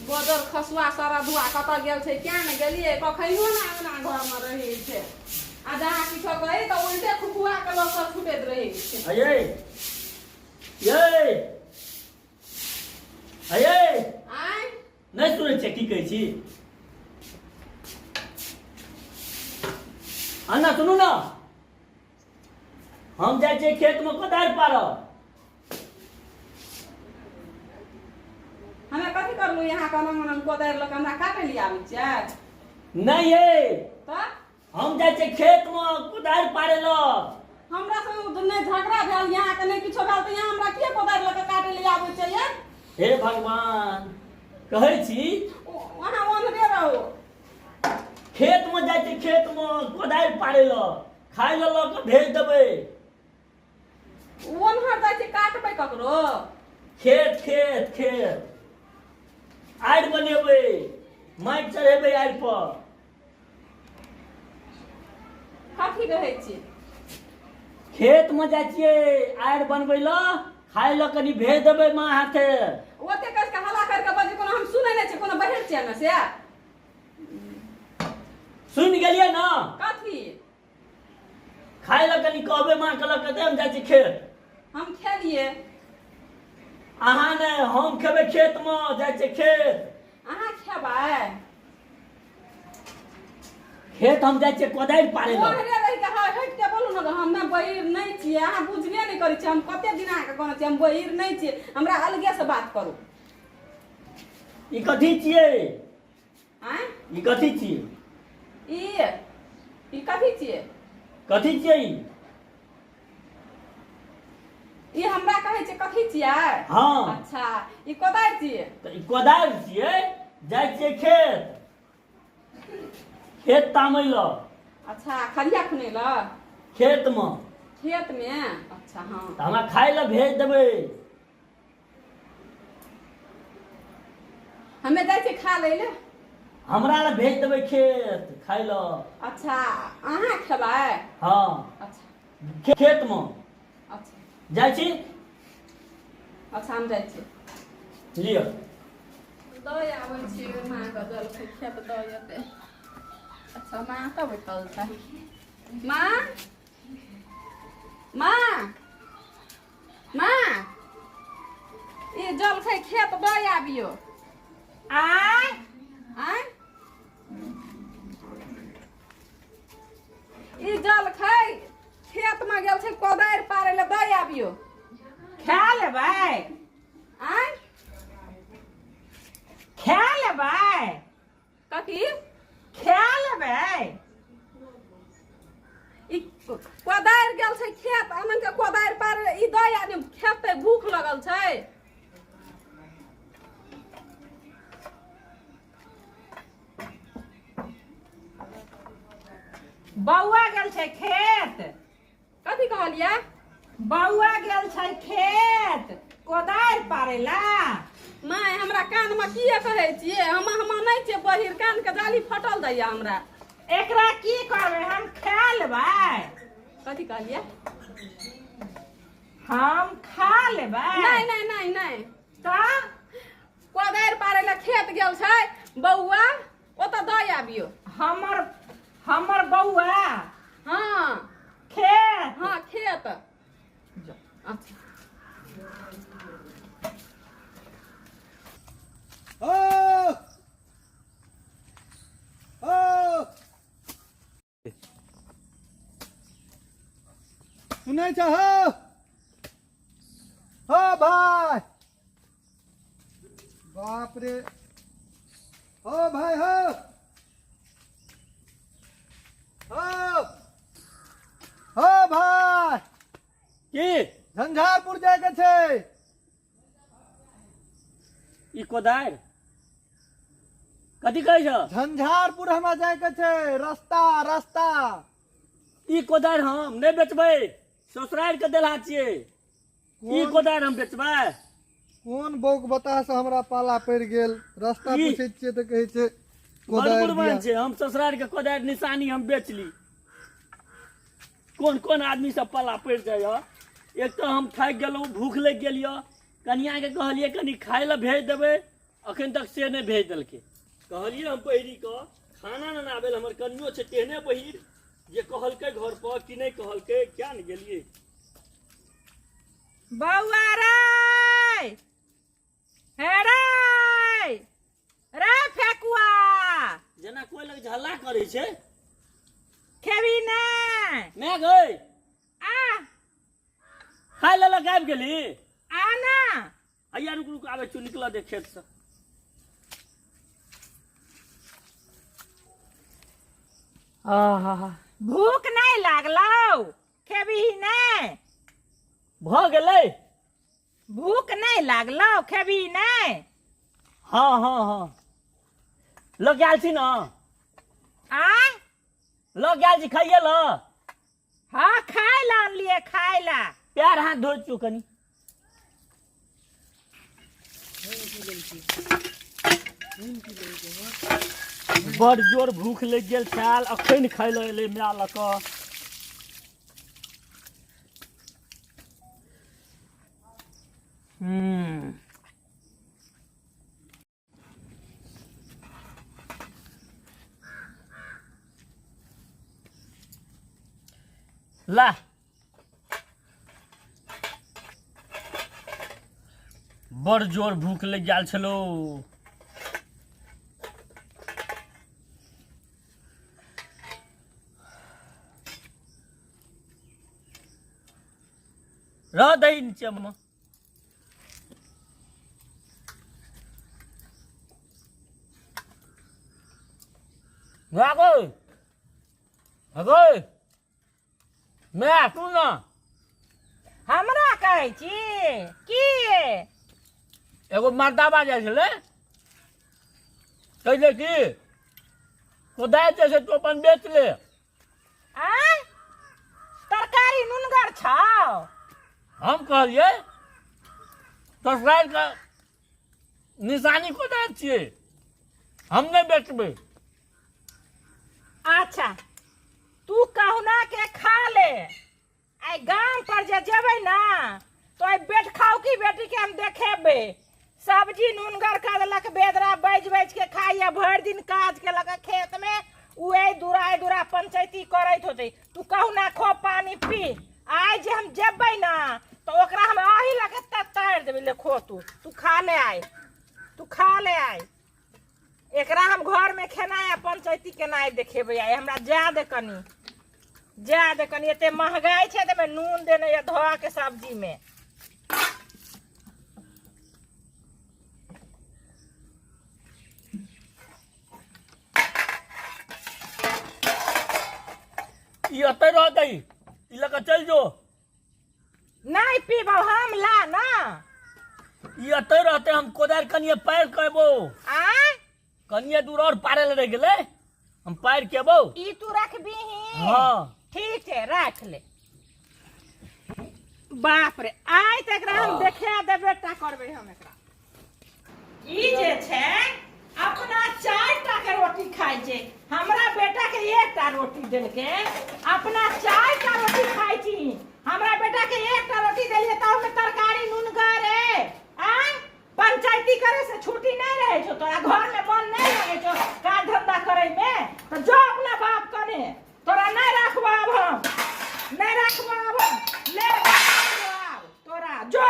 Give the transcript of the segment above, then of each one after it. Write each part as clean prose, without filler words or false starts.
बजर खसुआ सारा धुआ कतऽ गेल छै किया ने गेलियै कखनो ने अंगना घरमे रहै छै आ जहाँ किछो कही तऽ उल्टे खुखुआ के लोक सब छुटैत रहै छै। अये ये अये आँय। नहि सुनै छियै की कहै छी? अन्ना सुनू ने, हम जाइ छियै खेतमे कोदारि पारब। हमे कथी करलू यहाँ के अनंग अनंग कोदारि लऽ कऽ हमरा काटै लिए आबै छियै? नहि ये। तऽ हम जाइ छियै खेतमे कोदारि पारै लए। हमरा संग नहि झगड़ा भेल यहाँ के, नहि किछो भेल, तऽ यहाँ हमरा किए कोदारि लऽ कऽ काटै लिए आबै छियै ये? हे भगवान, कहै छी अहाँ ओन्हरे रहू। खेतमे जाइ छियै खेतमे कोदारि पारै लए, खाय लए लऽ कऽ भेज देबै। ओन्हर जाइ छै काटबै ककरो? खेत खेत खेत आड़ि बनेबै, माटि चढ़ेबै आड़ि पर। कथी कहै छी? खेतमे जाइ छियै आड़ि बनबै लए, खाय लए कनि भेज देबै माँ हाथे। ओते कस के हल्ला कर के बजै कोनो हम सुनै नहि छियै, कोनो बहिर छियै ने से? सुनि गेलियै ने? कथी? खाय लए कनि कहबै माँ के लऽ कऽ, हम जाइ छी खेत। हम खेलियै। अहाँ ने, हम खेबै, खेतमे जाइ छियै खेत। अहाँ खेबै? खेत हम जाइ छियै कोदारि पारै लए। ओहरे रहि के हटि के बोलू ने, हम ने बहिर नहि छियै, अहाँ बुझबे नहि करै छियै। हम कते दिन अहाँके कहने छियै, हम बहिर नहि छियै, हमरा अलगे से बात करू। ई कथी छियै? आँय? ई कथी छियै? ई कथी छियै? कथी छियै ई? ई हमरा कहै छै कथी छियै? हँ। अच्छा, ई कोदारि छियै। तऽ ई कोदारि छियै, जाइ छियै खेत खेत तामै लए। अच्छा, खरिया खुनै लए? खेतमे। खेतमे, अच्छा। हँ, तऽ हमरा खाय लए भेज देबै। हमे जाइ छियै खा लै लए। हमरा लए भेज देबै खेत खाय लए। अच्छा, अहाँ खेबै? हँ। अच्छा। खेतमे। अच्छा। जाइ छी। अच्छा, हम जाइ छी। लिअ। दऽ आबै छियै माँके जलखै, खेत दऽ एतै। अच्छा, माँ कतऽ बैठल छै? माँ, माँ, माँ, ई जलखै खेत दऽ आबियौ। आय? आँय, ई जलखै खेतमे गेल छै कोदारि पारै लए, दऽ आबियौ। खा लेबै? आँय? खा लेबै? कथी खा लेबै? ई कोदारि गेल छै खेत अनन के कोदारि पार, ई दऽ आदमी खेतै, भूख लगल छै। बौआ गेल छै खेत। कथी कहलियै? बौआ गेल छै खेत कोदारि पारै ला। माय, हमरा कानमे किए कहै छियै? हम नहि छियै बहिर, कानके जाली फटल दैया हमरा। एकरा की करबै? हम खा लेबै। कथी कहलियै? हम खा लेबै। नहि नहि नहि नहि। तऽ कोदारि पारै लए खेत गेल छै बौआ, ओतऽ दऽ आबियौ। हमर हमर बौआ? हँ। खेत? हँ, खेत। अच्छा। ओ ओ सुनै छ हो? हो भाय, बाप रे, हो भाय, हो हो हो भाय। की? झंझारपुर जायके छै। ई कोदारि कथी कहै छ? झंझारपुर हमरा जायके छै, रास्ता रास्ता। ई कोदारि हम नहि बेचबै, ससुरारि के देलहा छियै ई। कोदारि हम बेचबै? कोन बौक बताह से हमरा पाला पड़ि गेल, रास्ता पूछै छियै तऽ कहै छै कोदारि। कुर्बान छै हम ससुरारि के कोदारि निशानी हम बेचली। कोन कोन आदमी सब पाला पड़ि जाइए। एक तऽ हम थाकि गेलहुँ, भूख लागि गेल यऽ। कनियाके कहलियै कनि खाय लए भेज देबै, अखन तक से नहि भेज देलकै। कहलियै हम पहिरी कऽ खाना ने आबै हमर कनियो छै तेहने पहिर जे कहलकै घर पर कि नहि कहलकै, क्या ने गेलियै। बौआ रे, हे रे, रे फेकुआ, जेना कोइ लग झल्ला करै छै। खेबी नै? मैं गई आ खाय लेलक आबि गेली। आ ना। हैया रुक रुक, आबै छी, निकल दे खेत से। आहा, भूख नहीं लागलौ? खेबी नै? भऽ गेलै। भूख नहीं लागलौ? खेबी नै? हँ हँ हँ, लऽ के आयल छी ने। आय? लऽ के आयल छी खाइए लऽ। हाँ, खाय ला आनलियै, खाय ला। पैर हाथ धोइ छियौ कनि। बड़ जोर भूख लागि गेल छल, अखन खाय लए एलै माय लऽ कऽ। हूँ ला, बड़ जोर भूख लागि गेल छलो। रह दही नीचे में। गै गै मैं सुन ना। हमरा कहै छी की? एगो मर्दाबा जाइ छलै, कहै की कोदारि जे छै तू अपन बेच ले। आँय, तरकारी नुनगर छौ। हम कहलियै ससुरारिके निशानी कोदारि छियै, हम नहि बेचबै। अच्छा, तू कहुना के खा ले। आइ गाम पर जे जेबै ना तो आइ बेट खाउ की बेटी के हम देखेबै। सब्जी नुनगर कऽ देलक बेदरा, बाजि बाजि के खाइया। भरि दिन काज केलक खेत में, उ एहि दूरा एहि दूरा पंचायती करैत होतै। तू कहुना खो, पानी पी। आइ जे हम जेबै ना तो ओकरा हम अही लगे तारि देबै। ले खो तू, तू खा ले आइ, तू खा ले आइ। एकरा हम घर में खेनाइ आ पंचायती केनाइ देखेबै आइ। हमरा जा दे कनी, जा दे कनी। एते महगाई छै तऽ नून देने या धोआ के सब्जी में। ई एतै रहतै, ई लऽ कऽ चलि जो। नहीं पीबो हम, ला ना। ई एतै रहतै, हम कोदारि कनिए पारि कऽ एबो। आय? कनिए दूर आओर पारै लए रहि गेलै, हम पारि के एबो। ई तू रखबीही? हाँ। ठीक है, राख ले। बाप रे, आइ तऽ एकरा हम देखे देबे टा करबै हम एकरा। ई जे छै अपना 4 टा के रोटी खाइ छै, हमरा बेटा के एकटा रोटी देलकै। अपना 4 टा रोटी खाइ छी, हमरा बेटा के एकटा रोटी देलियै, ताहूमे तरकारी नुनगर। है आँय, पंचायती करे से छुट्टी नहीं रहे छौ तोरा? घर में मन नहीं लगे छौ काज धंधा करे में? तो जो अपना बाप कने, तोरा नहीं राखबो आब हम, नहीं राखबो आब हम। ले आब तोरा, जो।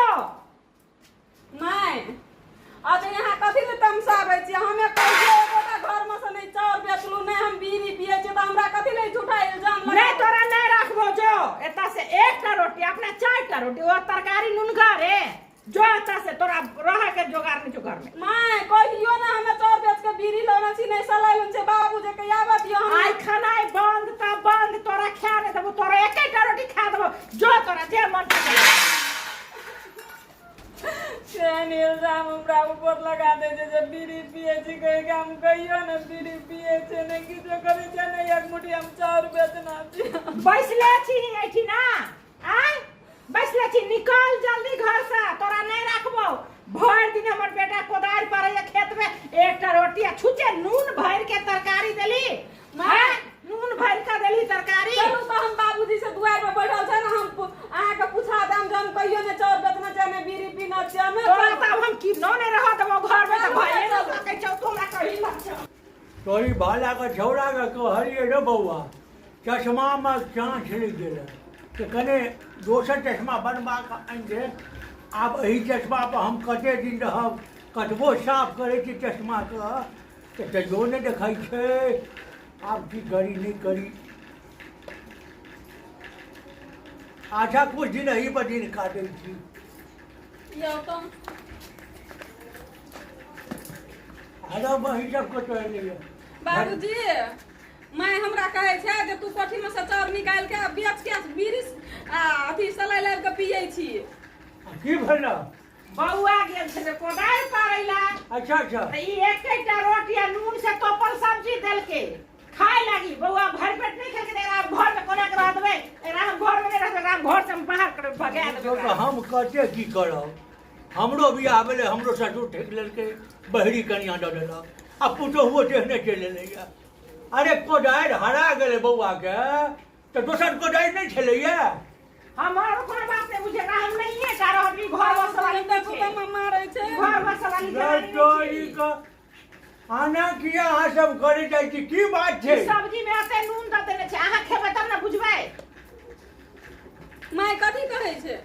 नहि, अच्छा, यहाँ कथी ले तमसाबै छियै? हमे कहियो एकोटा घरमे से नहि चाउर बेचलहुँ, नहि हम बीड़ी पियै छियै, तऽ हमरा कथी ले झूठा इल्जाम नहीं लगा? तोरा नहीं राखबो, जो एतऽ से। एकटा रोटी, अपना 4 टा रोटी, ओ तरकारी नुनगर है। जो एतऽ से, तोरा रहे के जोगार नहीं छौ घर में। नहि, कहियो ने हमे चाउर बेच के बीड़ी लेने छी, नहि सलाइ लेने छी। बाबू जे के आबऽ दियौ हम। आइ खानाइ बंद तऽ बंद, तोरा खा नहि देबो, तोरा एकेटा रोटी खा देबो। जो, तोरा जे मन करे। तेहन इल्जाम हमरा ऊपर लगा दै छै जे बीड़ी पियै छी कहि के। हम कहियो ने बीड़ी पियै छियै, ने किछो करै छियै, ने एक मुट्ठी हम चाउर बेचना छी। बैसले छी एहिठिना? आय, बैसले छी? निकल जल्दी घर से, तोरा नहीं राखबो। भरि दिन हमर बेटा कोदारि पारैया खेत में, एकटा रोटी आ छुचे नून भरि के तरकारी देली। हैं? नून भरि के देली तरकारी। चलू तऽ हम बाबूजी से दुआरि पर बैठल छै ने, हम अहाँके पूछा देम जे हम कहियो ने चाउर बेचना छियै, ने बीड़ी पीना छियै हमे। तोरा तऽ आब हम किनो नहीं रह देबो घर में तऽ भइए। तोरी भालाके छौड़ाके कहलियै रे बौआ चश्मामे चाँछ लागि गेलै तऽ कने दोसर चश्मा बनबा कऽ आनि दे। आब एहि चश्मापर हम कते दिन रहब? कतबो साफ करै छी चश्माके तऽ तैयो नहि देखै छै। आब की करी नहि करी। अच्छा कुछ दिन एही पर दिन काटै छी। यौ तऽ अरे बहिन सब कतऽ एलैया? बाबूजी, माय हमरा कहै छै जे तू कोठी में से चाउर निकालि के बेच के बीड़ी आ अथी सलाई लाबि के पियै छी। आ की भेल? बौआ गेल छलै कोदारि पारै ला। अच्छा अच्छा। तऽ ई एकेटा रोटी आ नून से तोपल सब्जी देलकै खाय लागी। बौआ भरि पेट नहि खेलकै, तऽ एकरा हम घर में कोना के रह देबै? एकरा हम घर में नहि रह देबै, एकरा हम घर से हम बाहर करबै, भगा देबै तो एकरा। हम कते की करब? हमरो बियाह भेलै, हमरो ससुर ठकि लेलकै, बहिरी कनिया दऽ देलक आ पुतोहुओ तेहने चलि एलैया। अरे कोदारि हरा गेलै बौआके तऽ दोसर कोदारि नहि छलैया? हमर ओकर बात नहि बुझे, एकरा हम नहिये टा रहब। ई घर बसऽ वाली नहि देखू छै। तऽ मारै छै। घर बसऽ वाली जनानी नहि तोरी छै। के आना किया अहाँ सब करे जाइ छी? की बात छै? ई सब्जी में एते नून दऽ देने छै, अहाँ खेबै तब ने बुझबै। माय कथी कहै छै?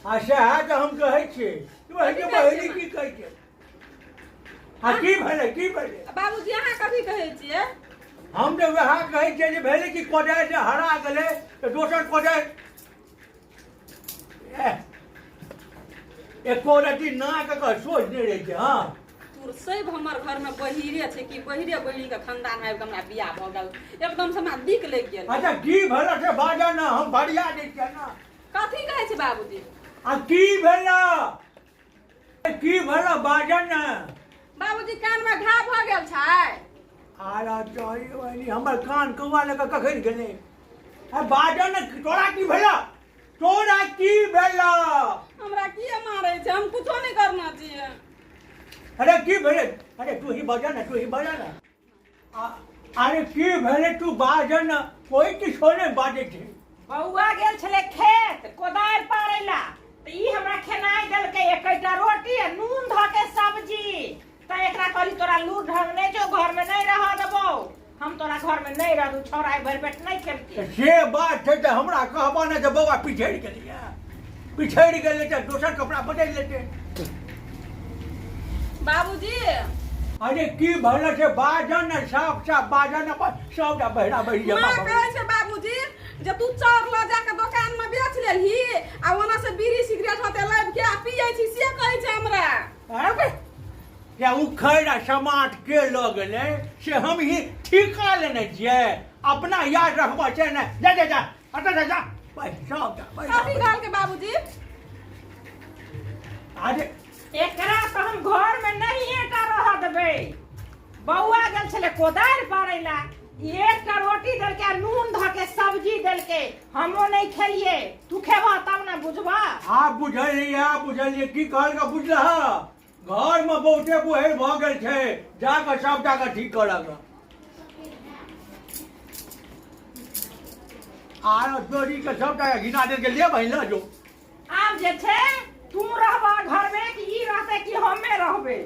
आ सएह तऽ हम कहै छियै। तू कथी के कहै बहिनी छियै? की कहै छै आ की भेलै, की भेलै? बाबूजी, अहाँ कथी कहै छियै? हम तऽ वएह कहै छियै जे भेलै कि कोदारि जे हरा गेलै तऽ दोसर कोदारि एको रति नाक के सोच नहि रहै छै। हँ तोर सब हमर घर में बहिरे छै कि बहिरे बहिरी के खानदान आबि के हमरा बियाह भऽ गेल, एकदम से हमरा दिक लागि गेल। अच्छा, की भेल से बाजऽ ने, हम बढ़िया दै छियै ने। कथी कहै छै बाबूजी? आ की भेल, की भेल, बाजऽ ने। बाबूजी, कान में घाव भऽ गेल छै। आरा चोरी बहिनी, हमर कान कौआ लऽ कऽ कखन गेलै? आ बाजऽ ने, तोरा की भेल, तोरा की भेल? हमरा किए मारै छै? हम कुछो नहि करना छियै। अरे की भेलै? अरे तू ही बाजऽ ने, तू ही बाजऽ ने। अरे की भेलै, तू बाजऽ ने, कोइ किछो नहि बाजै छै। बौआ गेल छलै खेत कोदारि पारै ला, तऽ ई हमरा खेनाइ देलकै एकेटा रोटी आ नून धऽ के सब्जी। तऽ एकरा कहली तोरा लूर ढंग नहि छौ, घर में नहि रहऽ देबौ हम, तोरा घर में नहि रह दू। छौड़ा आइ भरि पेट नहि खेलकै। तऽ से बात छै तऽ हमरा कहबऽ ने जे बौआ पिछड़ि गेलैए, पिछड़ि गेलै तऽ दोसर कपड़ा बदलि लेतै। बाबूजी। अरे की भेल छै, बाजऽ ने, साफ साफ बाजऽ ने, सबटा बहिरा बहिरी। माँ कहै छै बाबूजी जे तू चाउर लऽ जाके दोकान में बेच लेलही आ ओना से बीड़ी सिगरेट होते लाबि के आ पियै छी, से कहै छै हमरा। अरे या उखड़ि आ समाट के लऽ गेलै से हम ही ठीका लेने छियै, अपना याद रखबऽ छै ने। जा जा जा, हट जा जा, सबटा बहिरा। कथी कहलकै बाबूजी? अरे एकरा तऽ हम घर में नहिये टा रहऽ देबै। बौआ गेल छलै कोदारि पारै ला, ई एकटा रोटी देलकै आ नून धऽ के सब्जी देलकै, हमो नहि खेलियै। तू खेबह तब ने बुझबह। आब बुझलियै, आब बुझलियै की कहलकै, बुझलह? घरमे बहुते बुहेर भऽ गेल छै, जाकऽ सबटा के ठीक करऽ के आर चोरी के सबटा के घिना देलकै। ले बहिन, लऽ जो। आब जे छै तू रहबह घर में कि ई रहतै कि हमे रहबै?